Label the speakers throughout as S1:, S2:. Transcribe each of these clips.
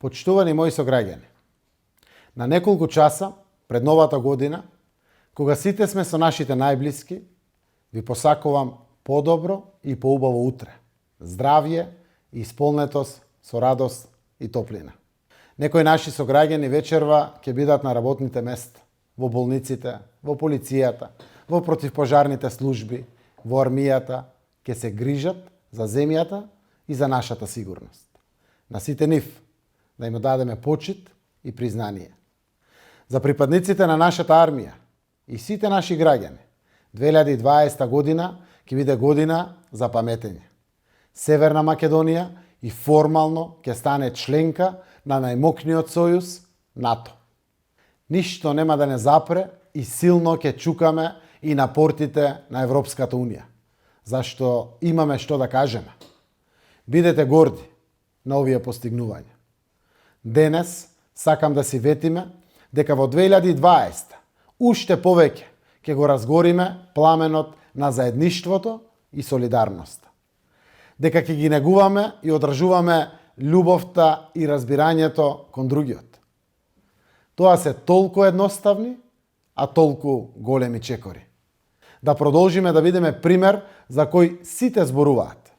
S1: Почитувани мои сограѓани, на неколку часа пред новата година, кога сите сме со нашите најблиски, ви посакувам подобро и поубаво утре. Здравје и исполнетост со радост и топлина. Некои наши сограѓани вечерва ќе бидат на работните места, во болниците, во полицијата, во противпожарните служби, во армијата, ќе се грижат за земјата и за нашата сигурност. На сите нив да им дадеме почит и признание. За припадниците на нашата армија и сите наши граѓани, 2020 година ќе биде година за паметење. Северна Македонија и формално ќе стане членка на најмокниот сојуз НАТО. Ништо нема да не запре и силно ќе чукаме и на портите на Европската Унија, зашто имаме што да кажеме. Бидете горди на овие постигнувања. Денес сакам да си ветиме дека во 2020 уште повеќе ќе го разгориме пламенот на заедништвото и солидарноста. Дека ќе ги негуваме и одржуваме љубовта и разбирањето кон другиот. Тоа се толку едноставни, а толку големи чекори. Да продолжиме да бидеме пример за кој сите зборуваат.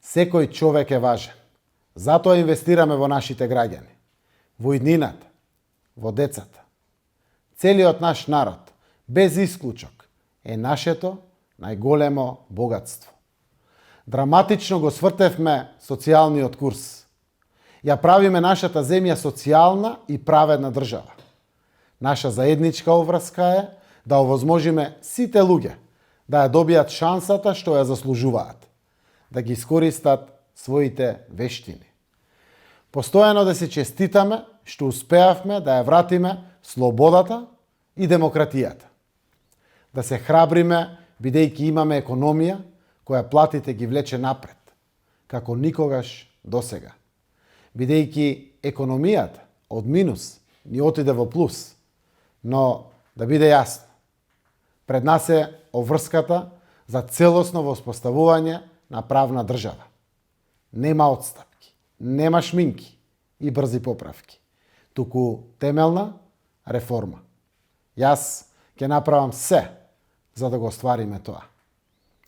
S1: Секој човек е важен. Затоа инвестираме во нашите граѓани, во иднината, во децата. Целиот наш народ, без исклучок, е нашето најголемо богатство. Драматично го свртевме социјалниот курс. Ја правиме нашата земја социјална и праведна држава. Наша заедничка обврска е да овозможиме сите луѓе да ја добијат шансата што ја заслужуваат, да ги искористат своите вештини. Постојано да се честитаме што успеавме да ја вратиме слободата и демократијата. Да се храбриме бидејќи имаме економија која платите ги влече напред, како никогаш досега. Бидејќи економијата од минус ни отиде во плюс, но да биде јасно, пред нас е обврската за целосно воспоставување на правна држава. Нема отстапки, нема шминки и брзи поправки, туку темелна реформа. Јас ќе направам се за да го оствариме тоа.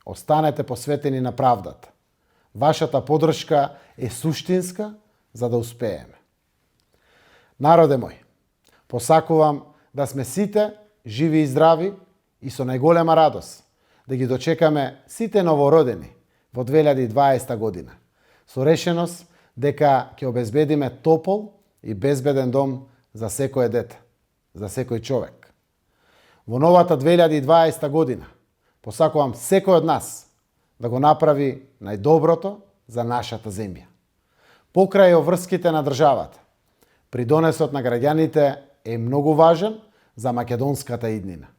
S1: Останете посветени на правдата. Вашата поддршка е суштинска за да успееме. Народе мој, посакувам да сме сите живи и здрави и со најголема радост да ги дочекаме сите новородени во 2020 година, со решеност дека ќе обезбедиме топол и безбеден дом за секое дете, за секој човек. Во новата 2020 година посакувам секој од нас да го направи најдоброто за нашата земја. Покрај обврските на државата, придонесот на граѓаните е многу важен за македонската иднина.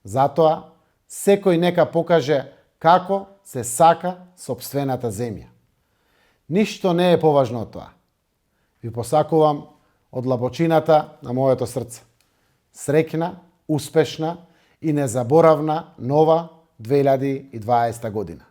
S1: Затоа, секој нека покаже како се сака сопствената земја. Ништо не е поважно од тоа. Ви посакувам од длабочината на моето срце. Среќна, успешна и незаборавна нова 2020 година.